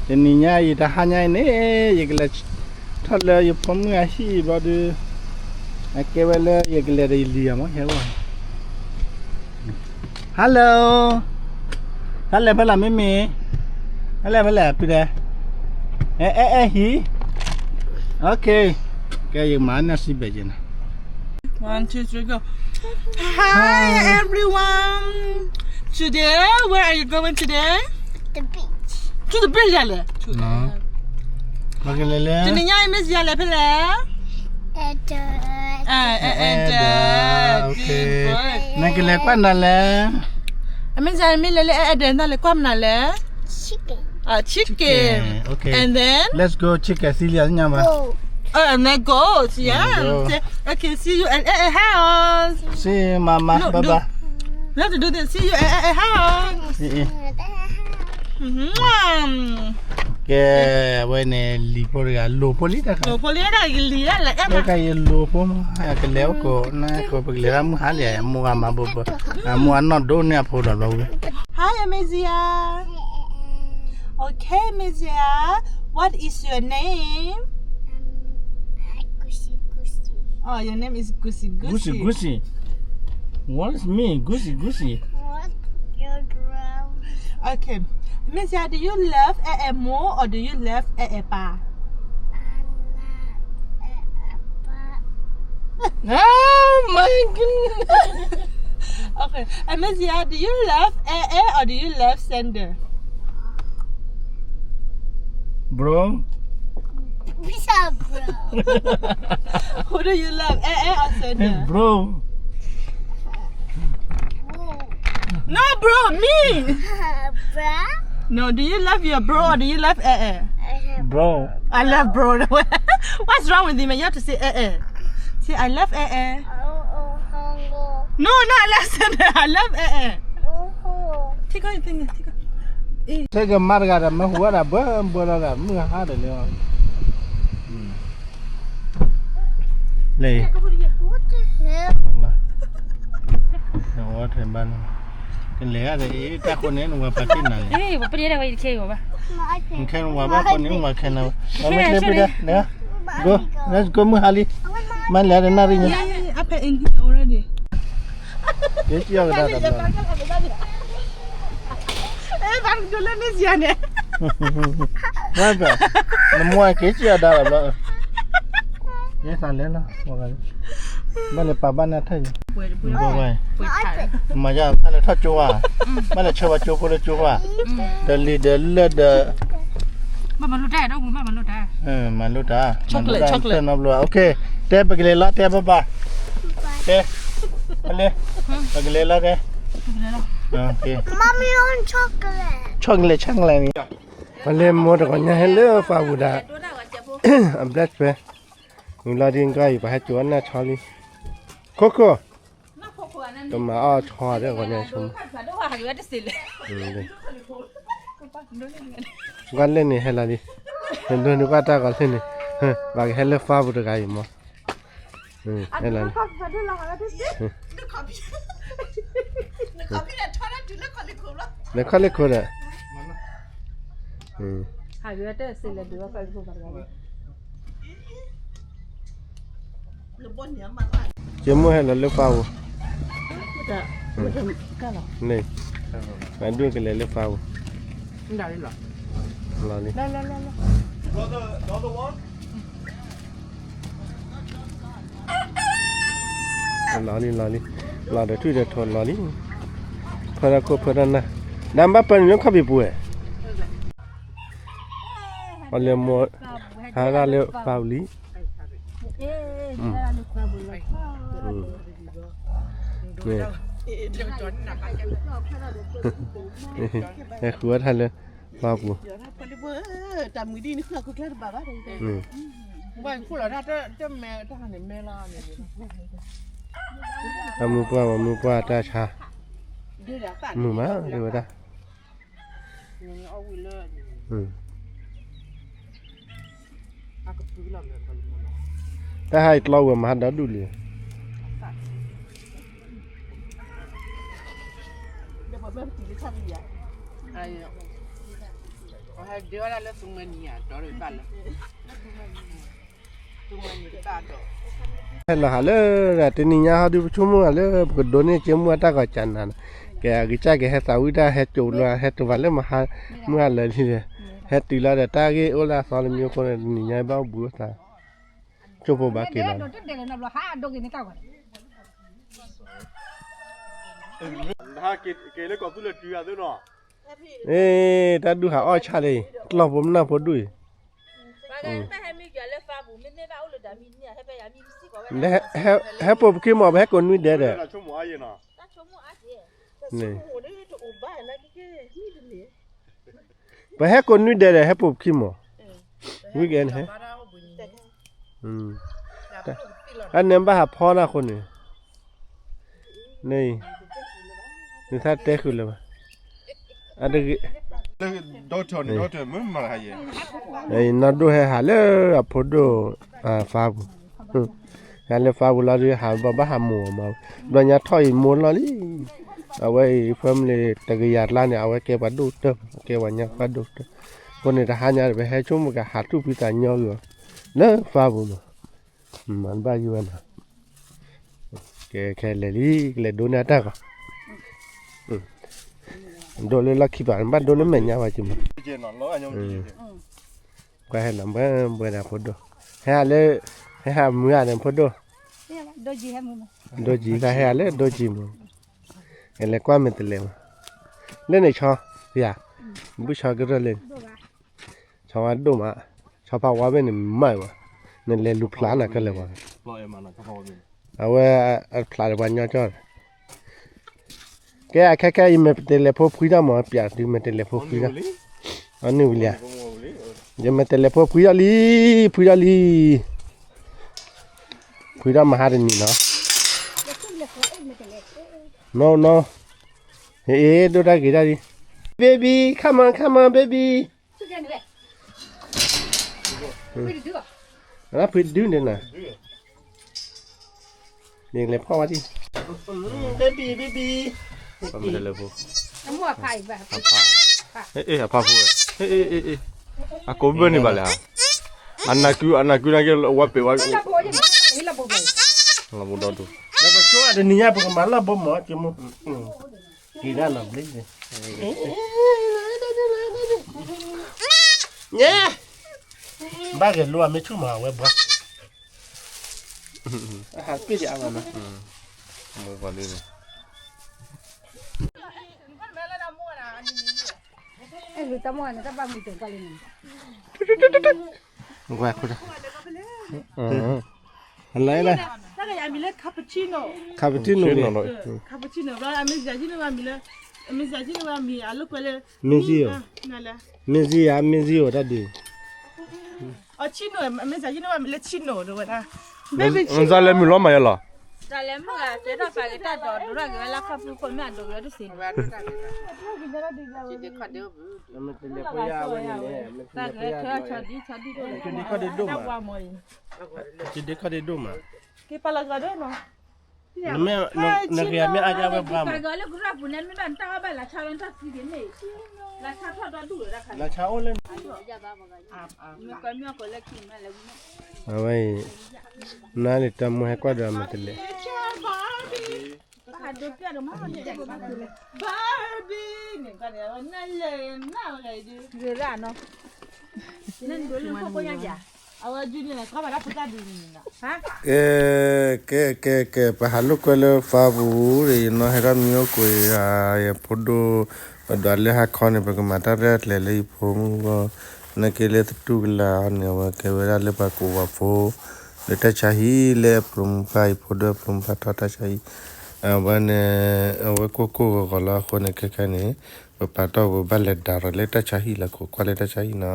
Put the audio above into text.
တနံၤညါအံၤ တဟါညါအံၤန့ၣ် ယကလဲၤထီၣ်လၢယဖိမုၣ်အဟံၣ်ဘျီဒုး အကဲဝဲလၢယကလဲၤဒီးယလံၤအမး ဟဲအိၣ် Hello ဟဲလဲၤဖဲလဲၣ် မ့မ့ၢ် ဟဲလဲၤဖဲလဲၣ် ပုၢ်ဒဲး အဲအဲအဲဟံၣ် Okay ကဲ ယမၤန့ၢ်စံးဘဲက့ၤနၤ One, two, three, go. Hi, everyone. Today, where are you going today? The beach. To the beach လဲၣ်. တနံၤညါအံၤ Miss ယၤလဲၤဖဲလဲၣ်. အဲအဲအဲအဲ နကလဲၤကွၢ်နၤလဲၣ်. Miss ယၤမ့ၢ်လဲၤလၢအဲအဲဒဲး နလဲၤကွၢ်မနုၤလဲၣ်. Chicken. Chicken. And then? Let's go chicken သံလံညါဘၣ်. And then goats, yeah. Okay, see you at eh eh house. See you, mama. Bye bye. You have to do this. See you at eh eh house. ကဲ အဝဲန့ၣ် လံၤဖိတဂၤ လိၤဖိလံတခါ လိၤဖိလံတခါ ယလံၤလဲၣ် လၢကယလိၤဖိမး ကလဲၤအိၣ်ကိး နကိး ပကလဲၤဒၣ်မုၢ်ဟါလံ အမိၢ်ဂၤမၤဘိဘိ အမိၢ်အနီၢ်ဒိၣ်န့ၢ်အဖိဒီးဘျီဝဲ Hi, Amazia. Okay, Amazia, what is your name? Oh, your name is Gusi Gusi. Gusi Gusi. What is mean, Gusi Gusi? Okay. Amazia, do you love eh eh မိုး or do you love eh eh ပါ Oh my goodness. Okay. Amazia, do you love eh eh or do you love Sander? Bro. Which are bro? Who do you love, eh eh or Sander? Bro. No, bro, me. Bro? No, do you love your bro or do you love eh eh? Bro. I love bro. What's wrong with you, man? You have to say eh eh. Say, I love eh eh. No, not I love Sander. I love eh eh. Take out your finger. Take out. ထဲကမၤတဂၤဒီး မ့ၢ်ဟူဝဲဒၣ်ဘၢဘၢလီၤဂၤ မုၢ်ဟါဒီးလၢ လဲၤ What the hell? ဝါထဲဘၣ်နီၤ ကလဲၤဂၤဒီး အတၢ်ဃိန့ၣ် နဝၤပာ်တ့ၢ်နၤလဲၣ် နခဲနဝၤဘၣ်ဃိန့ၣ် နဝၤခဲနၤ မ့ၢ်ကျဲပူၤဒဲး go let's go မုၢ်ဟါလံ မ့ၢ်လဲၤဒီးနၣ်ရံၣ်ညါ က့ၤကံအီၤကဒါဒီး ဘၣ်ကဒိလၢန့ၣ်စံးန့ၣ် ဘၣ် နမိၢ်က့ၤစံးအဒါလီၤဘျီ ယဲသးလဲၤလီၤ ဘၣ်လဲၤပာ်ဘၣ်နၢ်ထၢၣ်ယံၤ မၤယါ ဘၣ်လဲၤထီၣ်ကၠိဧါ ဘၣ်လဲၤဆၢဝဲကၠိဖိလၢကၠိဧါ ဒီးလံာ်ဒီးလၢၢ်ဒီး မၤလိတၢ် မၤလိတၢ် chocolate chocolate နီတဘျီ okay တဲပကလဲၤလီၤ တဲဘၣ်ဘၣ် တဲ ပလဲၤ ပကလဲၤလီၤတဲ Mommy want chocolate. Chocolate, chocolate န့ၣ် ပလဲၤမိၢ်တဂီၤညါဟဲလၢဖးပူၤဒၣ် အဘျၢၣ်ဖဲ မုၢ်လီၤဒ်ကါအံၤ ပှၤဟဲကၠိအနၢ်ဆီလံ ခိခိၣ် ကမၤအီၣ်ဆီဒီးဂီၤညါဆိ ကွၢ်လဲၣ်န့ၣ်ဟဲလီၤလံ နဒိးန့ၣ်ကွၢ်တၢ်ဂီၤလၢန့ၣ် ပှၤကဟဲလၢဖးပူၤတဂၤအံၤမး ဟဲလီၤလံ လဲၤခီၣ်လ့ၣ်ခိၣ်ဒီး က့မိၢ်ဟဲလီၤလၢဖးပူၤ န့ၣ် အဒိၣ်ကလဲၤလၢဖးပူၤ လီၤလံ လီၤလံ လီၤလံ လီၤဒီးထွံၣ်ဒီးထိးလီၤလံ ဖၢတၢ်ခိၣ်ဖၢတၢ်နၢ် ဒၣ်ဘၣ်ပၢနုာ်လၢခီၣ်ဖံးပူၤဝဲ အလဲၤမိၢ် ဟးဒၣ်လၢဖးပူၤလံ ဟဲဃုအီၣ်တၢ်လၢ ဖးပူၤ တၢ်မုၢ်ပှၢ် မုၢ်ပှၢ်တၢ်ဆါ မုာ်မး တဲဝဲဒၣ် တၢ်ဟးအံၤကျီဝဲမၤဟးဒီဒူၣ်လံ ဒီးပှၤမ့ၢ်ပတံၤလၢခါလံယၤ ဟဲလီၤဟးလၢ တနံၤညါဟီဒုး ပဆိကမိၣ်ဂ့ၤလၢ ပကဒိးန့ၢ်က့မုၢ်အတၢ်ဂီၤကၢ်နၤန့ၣ်, ကဲအကစၢ်ကဟဲသးဝံၣ်တၢ် ဟဲကၠိလၢ ဟဲတုၤဘၣ်လၢမဟါ မုၢ်ဟါလၢာ်လံဒီး ဟဲတုၤလီၤဒီး တၢ်ဂ့ၢ်အိၣ်လၢအသီတမံၤအဃိန့ၣ် တနံၤညါဘၣ်အိၣ်ဘှံးအိၣ်သါ ကၠိဖိဘၣ်က့ၤလီၤ, တၢ်ဒူၣ်ဟးအီၣ်ဆၣ်လံ, ကျီၢ်ဖိမနၢ်ဖိဒူၣ်အံၤ, ဟဲပိာ်ပခံမး ပဟဲကိးနွံဒဲးဒီး, ပဟဲကိးနွံဒဲးဒီး ဟဲပိာ်ပခံမး, weekend ဟဲ အန့ၣ်ဘၣ်ဟးဖီနၤအဃိန့ၣ်, န့ၣ်, နသးတဲဃုာ်လၢၤဘၣ်, အတဂ့ၤ, နီၢ်ဒိၣ်ဟဲဟးလၢအဖိဒိၣ်, ဖါပူၤ, ဟဲလၢဖါပူၤလီၤဒုး ဟးဘၣ်ဘၣ်ဟးမိၢ်မး, ဘျီညါထီၣ်အံၤမိၢ်လီၤလံ, အဝဲအံၤ family တကယၤကျါန့ၣ် အဝဲကဲပှၤဒိၣ်ကတၢၢ်, ကဲပှၤညါပှၤဒိၣ်ကတၢၢ်, အဃိန့ၣ် တဟါညါဒီး ပဟဲဆိကမိၣ်ကဟးထူၣ်ဖံသးညီဂ့ၤအီၤ, လၢဖါပူၤမး, မၤတဘၣ်ယိၣ်ဝဲနီၤ, ကဲခဲလဲၤလံ ကလဲၤဒိးန့ၢ်အတၢ်ဂီၤ, ဒိးလၢလီၢ်ခံဘၣ် နဘၣ်ဒိးလၢမဲာ်ညါဘၣ်က့ၤမး, ကွၢ်ဟဲလီၤဘှဲဘှဲဒီးဖိဒိၣ်, ဟဲဟးလၢ, ဟဲဟးမုၢ်ဂၤန့ၣ်ဖိဒိၣ်, ဒိကံသးဟဲဟးလၢဒိကံမး, ဟဲလဲၤကွၢ်မဲာ်တဲးလဲးမး, လၢန့ၣ်ဆီ, ယၤ, ဘုၣ်ဆီကရၢၢ်လၢန့ၣ် ဆီဝါဒိၣ်မး, ဆီဖါဝါဘ့ၣ်န့ၣ်မးဘၣ်, နလဲၤလူၤဖျးနၤခဲလၢာ်ဘၣ်, အဝဲ, အဖျးဒီးပှၤညီကၠီၣ်, ကဲအခဲခဲ ယမဲာ်တဲးလဲးဖိဖှံထီၣ်မး ပျးတုၤမဲာ်တဲးလဲးဖိဖှံထီၣ်, အနုာ်ဝံၤလံဧါ, ယမဲာ်တဲးလဲးဖိဖှံထီၣ်လံ, ဖှံထီၣ်လံ, ဖှံထီၣ်မဟါတနံၤနီၤ, နီၢ်နီၢ်, ဟ့ၣ် ဒိၣ်တၢ်ဂ့ၤတၢ်လံ, baby come on come on baby, ဖှံတဒုန့ၣ်, နလဲၤဖီၣ်ဝဲဒၣ်, baby baby, အဖါ, အဖါဖိဝဲ, အကိးဘၢန့ၣ်ဘၣ်လဲၣ်, အနၢ်ကု အနၢ်ကုနာ်က့ ဝဲပ့ၤဝဲ, လီၤဘိဒီဒူၣ်, လၢပဆိတနံၤညါ ပကမၤလီၢ်ဘိမး က့မိၢ်, က့ၤဒၣ်နီၤဘျ့, ဘၣ်ဂဲၤလိအမ့ၢ်ဆူၣ်မး အဝဲဘှါ, အဟးပ့ၢ်ဒံးအါမးနီၤ, မိၢ်ပှၤလံန့ၣ်, ကွၢ်ခိၣ်, ဟလၢ, တၢ်ဂၤယၤမံၤလၢ cappuccino, cappuccino, cappuccino, အမ့ၢ်စၤကံန့ၣ်ဝဲမံၤလၢ, အမ့ၢ်စၤကံန့ၣ်ဝဲမံၤ အလိာ်ကွဲလၢ, မ့ၢ်စံယိၤ, မ့ၢ်စံယၤ မ့ၢ်စံယိၤတၢ်ဒုး, အ chino, အမ့ၢ်စၤကံန့ၣ်ဝဲမံၤလၢ chino ဒ်ဝဲဒၣ်, မ့ၢ်စၤလဲၤမုာ်လီၤမးယလီၤ, တၢ်လဲၤမုာ်ဂၤ ကဲထီၣ်သးက့ၤတၢ်ဒိးဒိးထီၣ်က့ၤဝဲလၢခီၣ်ဖူခိၣ် မ့ၢ်အဒိးက့ၤဝဲတစ့းန့ၣ်, တၢ်ကဲထီၣ်ဆီဒံဆီဒံဒိၣ်, ဆီဒံခီၣ်ဒံဒိၣ်မး, ဆီဒံခီၣ်ဒံဒိၣ်မး, က့ၤပာ်လီၤဂာ်ဒိၣ်နီၤ, နမ့ၢ်, နဂ့ၤမ့ၢ်အါကဝဲပှၤမး, လၢကရၢၢ်ပူၤန့ၣ် မ့ၢ်ဘၣ်နတၢ်အီၣ်ဘၣ်လၢဆါလီၤတၢ်သံဒ်န့ၣ်, လၢဆါထီၣ်ဒီဒူၣ်လီၤတၢ်ခါ, လၢဆါအိၣ်လၢ, မ့ၢ်ကွၢ်မ့ၢ်အီၣ်ကီးလၢခံမးလဲၣ်, အဝဲအံၤ, နၤလံတၢ်မူဟဲကွၢ်ဒီးအမ့ၢ်တလဲၤ ကဲ, ကဲ, ကဲ, ကဲ, ပဟးလိာ်ကွဲလၢ Facebook ဒီး ယနီၢ်ဟဲထီၣ်မံအိၣ်ကွံာ်ဧါ, ယဖိဒိၣ်, ပဒွးလၢဟါခီန့ၣ် ပကမၤတၢ်ရဲၣ်ကျဲၤလၢယဖိမုၣ်ဂီၢ်, နာ်က့လၢသတူၢ်ကလာ်အီၤန့ၣ် အဝဲကဲဝဲဒၣ်လၢပှၤကိးပှၤဖိ လၢတၢ်ဆါဟံၣ်လၢအပျိမူဖၣ် ယဖိဒိၣ်အပျိမူဖၣ်ထီၣ်တၢ်ဆါဟံၣ်, အဝဲန့ၣ်, အဝဲကိၢ်ကိၢ်ဂီၤဂီၤလီၤအဃိန့ၣ် ခဲခဲန့ၣ်, ပပာ်တီၢ်ပဘၣ်လဲၤဒၣ်ထီၣ်လၢတၢ်ဆါဟံၣ်လီၤ ခိးကွၢ်လၢတၢ်ဆါဟံၣ်နီၤ.